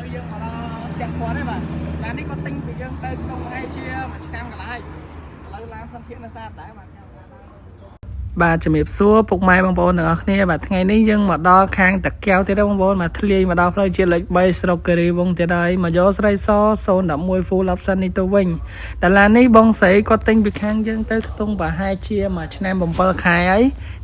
គឺយើងមកដល់ផ្ទះគាត់ហើយបាទឡាននេះគាត់ទិញពីយើងទៅក្នុងប្រហែលជាមួយឆ្នាំកន្លះហើយឥឡូវឡានភិនភាគនៅស្អាតដែរបាទបាទជំរាបសួរពុកម៉ែបងប្អូនទាំងអស់គ្នាបាទថ្ងៃនេះយើងមកដល់ខាងតាកែវទៀតហើយបងប្អូនបាទធ្លាយមកដល់ផ្លូវជាតិលេខ3ស្រុកគិរីវង្សទៀតហើយមកយកស្រីស011 full option នេះទៅវិញដែលឡាននេះបងស្រីគាត់ទិញពីខាងយើងទៅខ្ទង់ប្រហែលជាមួយឆ្នាំ7ខែហើយ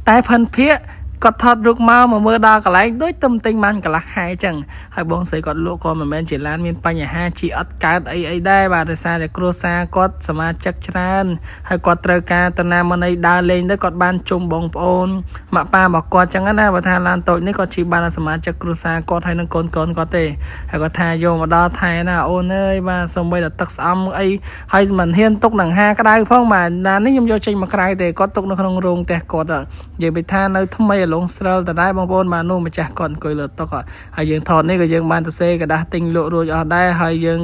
តែភិនភាគគាត់ថតរូបមកមកមើលដល់កន្លែងដូចទំទិញបានកន្លះខែអញ្ចឹងហើយបងស្រីគាត់លក់ក៏មិនមែនជាឡានមានបញ្ហាជីអត់កើតអីអីដែរបាទដោយសារតែគ្រួសារគាត់សមាជិកច្រើនហើយគាត់ត្រូវការតាណាមកនៃដើរលេងទៅគាត់បានជុំបងប្អូនម៉ាក់ប៉ារបស់គាត់អញ្ចឹងណាបើថាឡានតូចនេះគាត់ជិះបានសមាជិកគ្រួសារគាត់ហើយនឹងកូនកូនគាត់ទេហើយគាត់ថាយកមកដល់ថែណាអូនអើយបាទសូម្បីតែទឹកស្អំអីហើយមិនហ៊ានទុកនឹងហាក្តៅផងបាទឡាននេះខ្ញុំយកចេញមកក្រៅទេគាត់ទុកនៅក្នុងរោងផ្ទះគាត់និយាយពីថានៅថ្មីអលងស្រិលតដែរបងប្អូនបាទនោះម្ចាស់គាត់អង្គុយលើតុហើយយើងថតនេះក៏យើងបានទៅសេក្រដាសទិញលក់រួចអស់ដែរហើយយើង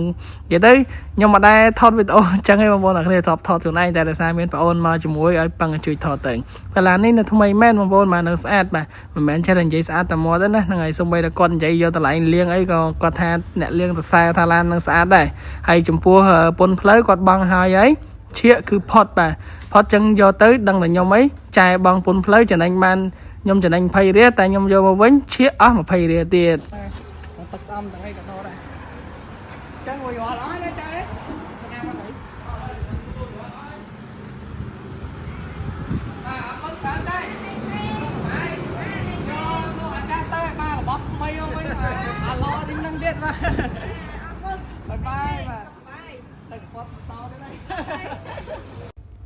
និយាយទៅខ្ញុំមិនដែរថតវីដេអូអញ្ចឹងឯងបងប្អូនអរគ្នាថតថតខ្លួនឯងតែដោយសារមានប្អូនមកជាមួយឲ្យប៉ឹងជួយថតទៅកាឡានេះនៅថ្មីមែនបងប្អូនបាទនៅស្អាតបាទមិនមែនចេះតែនិយាយស្អាតតែមាត់ទេណាហ្នឹងហើយសូម្បីតែគាត់និយាយយកតម្លៃលាងអីក៏គាត់ថាអ្នកលាងសរសើរថាឡាននឹងស្អាតដែរហើយចំពោះពុនផ្លូវគាត់បង់ហើយហើយឈៀកគឺផុតបាទផុតចឹងយកទៅដឹងតែខ្ញុំអីចែបងពុនផ្លូវចំណេញបានខ្ញុំចំណេញ20រៀលតែខ្ញុំយកមកវិញឈៀកអស់20រៀលទៀតទឹកស្អំទាំងអីក៏ថតដែរចឹងមកយកអស់ណាចែណាមកអីបាទអរគុណច្រើនដែរបាយយកលោកអាចារ្យទៅឲ្យបានរបស់ថ្មីមកវិញអាឡនេះនឹងទៀតបាទ bye bye បាទទៅកពតតទៀតហើយ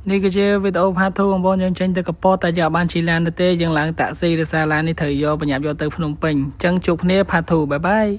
នេះគឺជាវីដេអូ part 2បងប្អូនយើងចេញទៅកពតតែយកបានជិះឡានទៅទេយើងឡើងតាក់ស៊ីដោយសារឡាននេះត្រូវយកបញ្ញាប់យកទៅភ្នំពេញអញ្ចឹងជួបគ្នា part 2 bye bye.